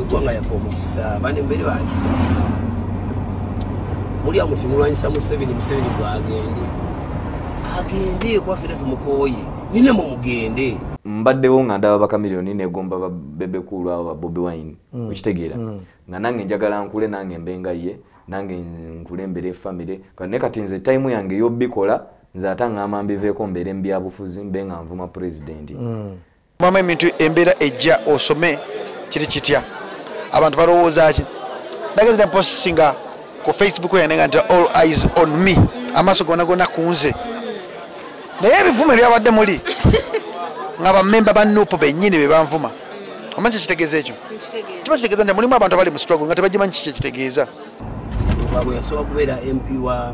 Tuwanga yaffe omukisa bane mbere bakisa. Muli awo mutimulwanyisa Museveni, Museveni bwagende. Agende kwaffe tumukoye. Nina mumugende. Mbaddewo nga ndaba Bakamiliyoni negomba ba Bebe Cool abo ba Bobi Wine. Okitegeera. Nga nange njagala nkule nange mbe ye, nange nkulembere family. Kane kati nze time yange y'obikola nze ate ngamba mbiveeko mbeere mu byabufuzi mbe nga nvuma pulezidenti. Mama ebintu embeera ejja osome kiri kitya abantu balowooza ki? Nagezi mpostinga ku Facebook yange nga nti all eyes on me, amaaso gonna gonna ku nze. Naye ebivumo ebyabadde muli nga bammemba ba NUP bennyini be banvuma. Omanyi kye kitegeeza ekyo? Kiba kitegeeza nti mulimu abantu abali mu struggle nga tebagimanyi kiki kitegeeza. Lukwago yasobola kubeera MP wa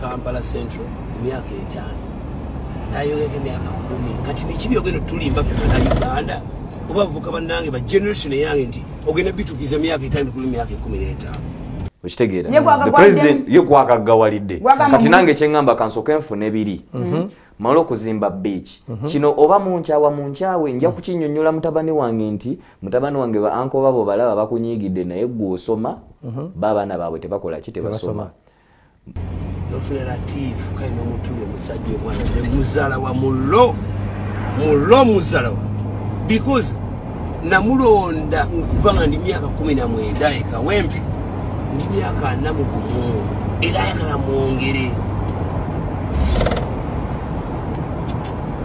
Kampala Central emyaka 5 nayongeko emyaka 10. Kati biki byogenda tulimba ffe Bannayuganda oba bavuka bannange ba generation eyange nti ogenda bituukiza emyaka 5 kuli emyaka 15. Okitegeera. The president ye gwagaggawalidde. Kati nange kye ŋŋamba kansooke nfune biri. Male okuzimba beach. Kino oba munkyawa munkyawe nja kukinnyonnyola mutabani wange nti mutabani wange ba uncle babo balaba bakunyiigidde naye ggwe osoma, ba abaana baabwe tebakola ki, tebasoma. Nofuna Latifu kale n'omutuli omusajja omwana nze muzaala wa mulo mulo muzaala wa because namulonda nkuva nga ndi myaka 19 e Kawempe, ndi myaka 41 era ayagala mwongere.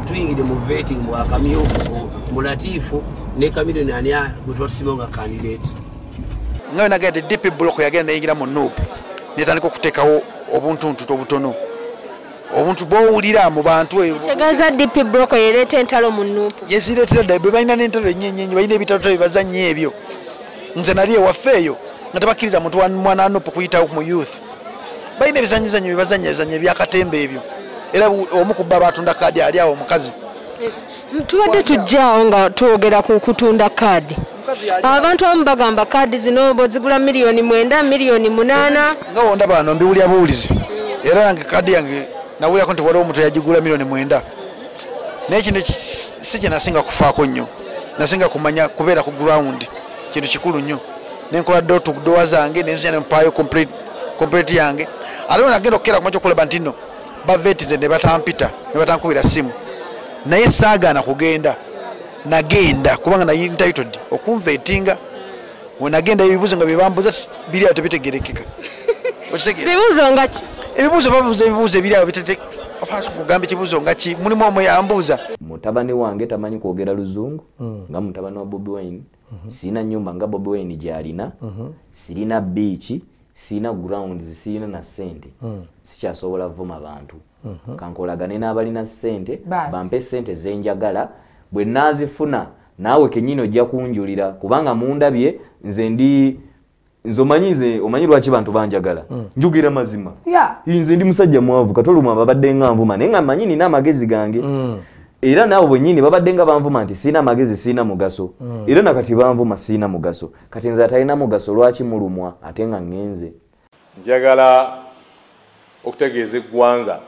Tuyingidde mu vetting mu akamyufu mu Latifu ne Kamiliyoni ani gwe tuba nga candidate. Nga nagenda DP block yagenda neyingira mu NUP netandika okuteekawo obuntuntu obutono obuntu bw'owulira mu bantu eyo. Kitegeeza DP block yereeta entalo mu NUP. Yezireetera ddala, bwe balina n'entalo ennyo balina ebitalo bibazannya ebyo. Nze nali ewaffe eyo nga tebakkiriza muntu mwana wa NUP kuyitawo mu youth. Balina ebizannyizannyo bibazannya ebizannyo ebyakatemba ebyo. Era omu ku bo abatunda kaadi ali awo omukazi. Tubadde tujjaawo nga twogera ku kutunda kaadi. Abantu abamu bagamba kaadi zino bw'ozigula 9 miliyoni, 8 miliyoni. Nga wondaba wano mbiwulira buwulizi. Era nange kaadi yange nawulirako nti waliwo omuntu yagigula 9 miliyoni. Naye kino si kye nasinga kufaako nnyo. Nasinga kumanya kubeera ku ground kintu kikulu nnyo. Nenkola door to door zange nenzija ne mpaayo complete yange. Ate nagenda okukeera ku makya okulaba nti nno bavetinze ne batampita ne batankubira ssimu. Naye saagaana kugenda. Nagenda kubanga nali entitled okunvetinga. We nagenda ebibuuzo nga bye bambuuza biri awo tebitegeerekeka. Okitegeera? Bibuuzo nga ki? Ebibuuzo babuuza ebibuuzo ebiri awo bitete kugamba ekibuuzo nga ki mulimu omwe yambuuza. Mutabani wange tamanyi kwogera luzungu nga mutabani wa Bobi Wine. Sirina nnyumba nga Bobi Wine gy'alina, sirina beach, sirina grounds, sirina na ssente. Sikyasobola vuma bantu. Kankolagane n'abalina ssente bampe ssente ze njagala bwe naazifuna naawe kennyini ojja kunjulira kubanga mundabye nze ndi nze omanyi nze omanyi lwaki bantu banjagala njogera mazima. Nze ndi musajja mwavu katoluma babadde nga nvuma naye nga mmanyi nina amagezi gange. Era naawe bwennyini babadde nga banvuma nti sirina amagezi sirina mugaso. Era nakati banvuma sirina mugaso. Kati nze atalina mugaso lwaki mulumwa ate nga ŋŋenze. Njagala okutegeeza eggwanga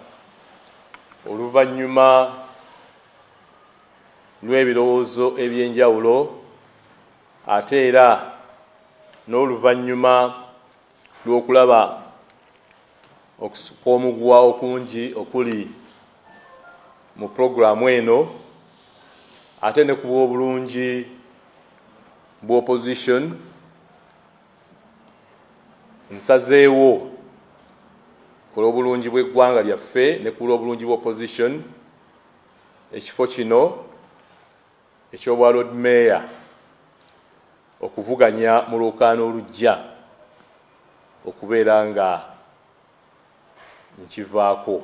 oluvannyuma lw'ebirowoozo ebyenjawulo ate era n'oluvannyuma lw'okulaba okusika omuguwa okungi okuli mu pulogulaamu eno ate ne ku bw'obulungi bw'opposition nsazeewo ku lw'obulungi bw'eggwanga lyaffe ne ku lw'obulungi bw'opposition ekifo kino eky'obwa Lord Mayor okuvuganya mu lwokaano olujja okubeera nga nkivaako.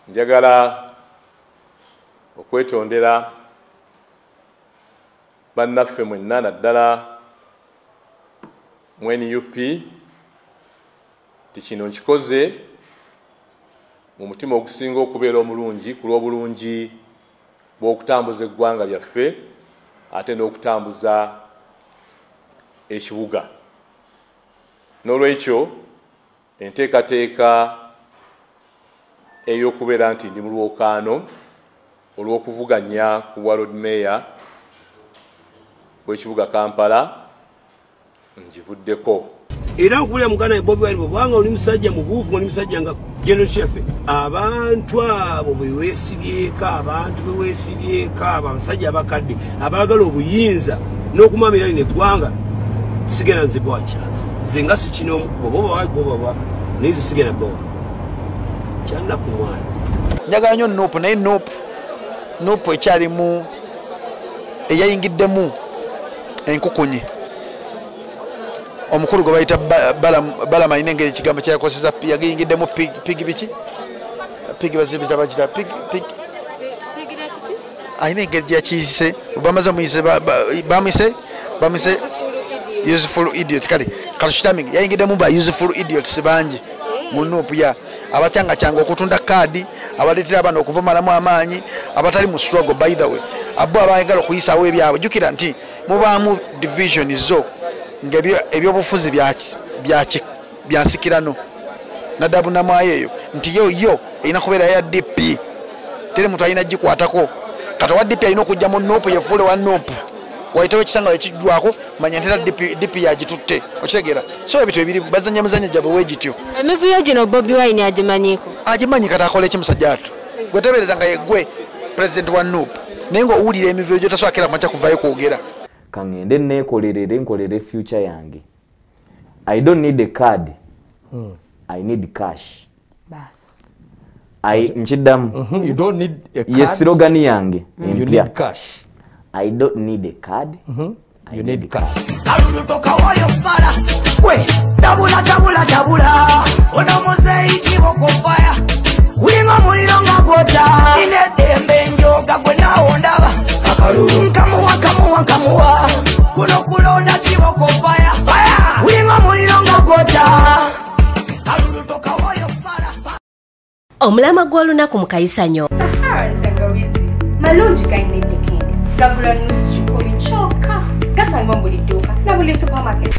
Njagala okwetondera bannaffe mwenna naddala mu NUP nti kino nkikoze mu mutima ogusinga okubeera omulungi ku lw'obulungi bw'okutambuza eggwanga lyaffe ate n'okutambuza ekibuga. N'olwekyo enteekateeka ey'okubeera nti ndi mu lwokaano olw'okuvuganya ku bwa Lord Mayor bw'ekibuga Kampala ngivuddeko. Era nkulya muganda Bobi Wine bwanga oli musajja mubuufu, oli musajja nga General Shefe, abantu abo beweesibyeko, abantu beweesibyeko abo abasajja abakadde abaagala obuyinza n'okumamira lino eggwanga, sigenda nze bawa chance. Nze nga si kino oba oba naye nze sigenda bawa. Kyannaku mwana. Njagala nnyo NUP, naye NUP ekyalimu eyayingiddemu enkukunyi. Omukulu gwe bayita Balaam alina engeri ekigambo kyeyakozesa, yagiyingiddemu pigi biki? Pigi bazibita bagita pig alina engeri gyeyakiyise, bamaze omuyise bamuyise useful idiot. Kale katukitaming yayingiddemu ba useful idiots bangi mu NUP, ya abacyangacanga okutunda kaadi, abaleetera abaana okubamalamu amaanyi, abatali mu struggle. By the way, abo abaagala okuyisaawo ebyabwe, jjukira nti mubaamu division zo nga ebyobufuzi bya nsikirano naddala bunnamwayo eyo nti yo erina kubeera ya DP, teri muntu alina gikwatako. Kati owa DP alina okujja mu NUP yefuule wa NUP, wayitawo ekisanga wekijjwako manya nti era DP yagitutte, okitegeera? So ebintu ebiri bazannya muzanyo gyabwe weegityo. Emivuyo gino Bobi Wine agimanyiiko? Agimanyi, kati akola eki musajja atu? Gwe teebereza nga yeggwe pulezidenti wa NUP, naye ng'owulira emivuyo gy'otasobola kera kumakya kuvaayo kwogera. Kaŋŋende neekolerere nkolere future yange. I don't need a card. I need cash. Nkiddamu. You don't need a card. Ye slogan yange You empya. need cash. I don't need a card. You need cash. Kalulu tokawayo fala gwe tabula tabula tabula ono muzeeyi kiboko fire gulinga omuliro nga gwota nina eddembe njoga gwe naawo ndaba akalulu nkamuwa nkamuwa nkamuwa kuno kulonda kiboko fire gulinga omuliro nga gwota kalulu tokawayo fala. Omulamwa gw'olunaku mu kayisanyo. Sahara ntangawizi malungi galina eddekende gagula nusu 1,000 kyokka, gasangibwa mu buli dduuka na buli supermarket.